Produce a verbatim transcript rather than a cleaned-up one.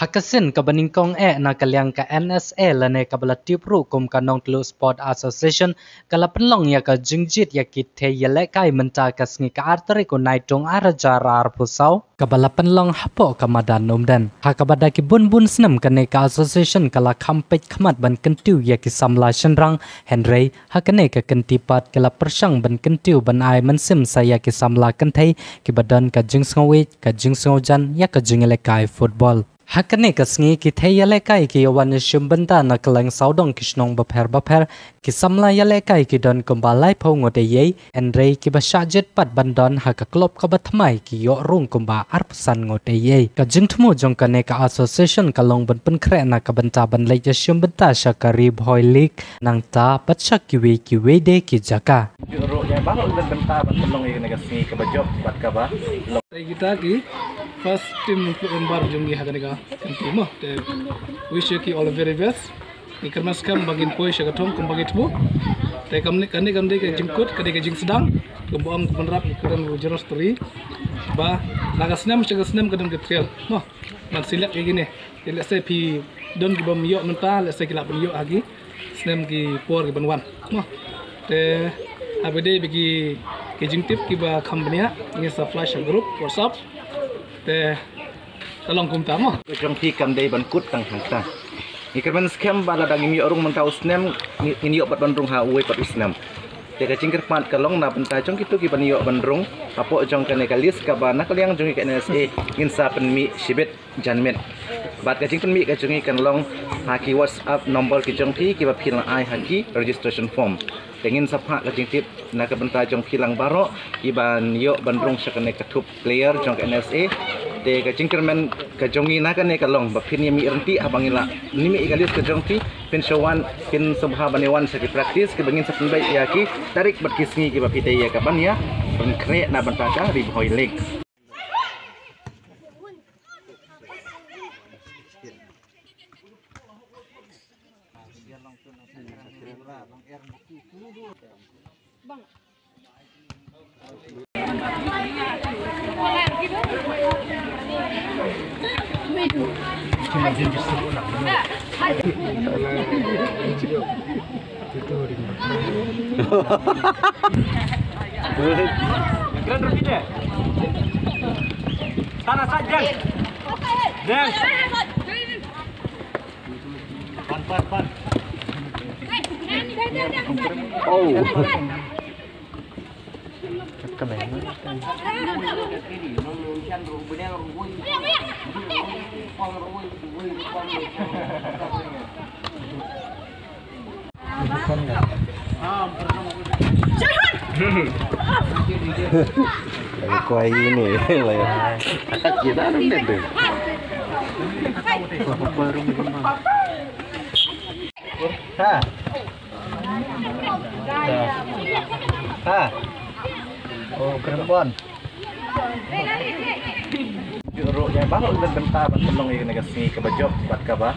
Ha ka sien kaba nyngkong eh na ka liang ka N S A lane kaba la tip ruh kum ka Nongtluh Sport Association ka la pynlong ïa ka jingjied ïa ki thei ïalehkai mynta ka sngi ka ar tarik u Naitung ar hajar arphew saw, kaba la pynlong hapoh ka madan Umden. Ha kaba da ki bun bun snem kane ka association ka la kham peit khmat ban kyntiew ïa ki samla shynrang, hynrei ha kane ka kynti pat ka la pyrshang ban kyntiew ban ai mynsiem sa ïa ki samla kynthei kiba don ka jingsngewbha, ka jingsngewjan ïa ka jingïalehkai football. Ha kane ka sngi ki thei ïalehkai ki ïa wan ïashim bynta na kylleng sawdong ki shnong bapher bapher. Ki samla ïalehkai ki don kumba laiphew ngut eiei, hynrei kiba shah jied pat ban don ha ka club kaba thymmai ki ïoh rung kumba arphew san ngut eiei. Ka jingthmu jong kane ka association ka long ban pynkhreh na ka bynta ban leit ïashim bynta sha ka Ri Bhoi League nangta bad sha kiwei kiwei de ki jaka. Ju ruh ïa baroh ki bynta ban pynlong ïa kane ka sngi kaba jop bad kaba long. Te kita ki first team Nongtluh Rangbah jong ngi ha kane ka, kane ka team mo. Te wish you ki all the very best. Ngi kyrmen skhem ba ngin poi sha ka thong kumba ngi thmu. Te kam ne, kane kam dei ka jingkut, ka dei ka jingsdang. Kumba ong Kmar Rap, ngi kren u Jiros Tari. Ba na ka snem sha ka snem ka don ka trial mo. Ban select ïa kine. Te lehse phi don ki bym ïoh mynta, lehse ki lah ban ïoh ha ki snem ki por ki ban wan mo. Te haba dei ba ki, ki jingtip kiba kham bniah ngin sa flash ha group WhatsApp. Te ka long kumta mo. Ka jong phi kam dei ban kut tang hangta. Ngi kyrmen skhem ba lada ngim ïoh rung mynta u snem, ngi, ngin ïoh pat ban rung ha uwei pat u snem. Te ka jingkyrpad ka long na bynta jong kito kiban ïoh ban rung hapoh jong kane ka list kaba na ka liang jong ngi ka N S A ngin sa pynmih shibit janmiet. Bad ka jingpynmih ka jong ngi kan long ha ki WhatsApp number ki jong phi kiba phi la ai ha ki registration form. Te ngin sa phah ka jingtip na ka bynta jong phi lang baroh kiban ïoh ban rung sha kane ka thup player jong ka N S A. Te ka jingkyrmen ka jong ngi na kane ka long ba phin ïa mih ryntih haba ngi la mih ka list ka jong phi, phin sa wan, phin sngewbha ban ïa wan sha ki practice kiba ngin sa pynbeit ïa ki tarik bad ki sngi kiba phi dei ïa kaban ïa pynkhreh na bynta ka Ri Bhoi League. Keren, Rafide. Tanah saja. Deh. Pan, pan, pan. Oh. Kuai ini lah ya. Kita ada ni tu. Ha. Ha. Oh, keren pon. Ju ruh ïa baroh ki bynta ban pynlong ïa kane ka sngi kaba jop bad kaba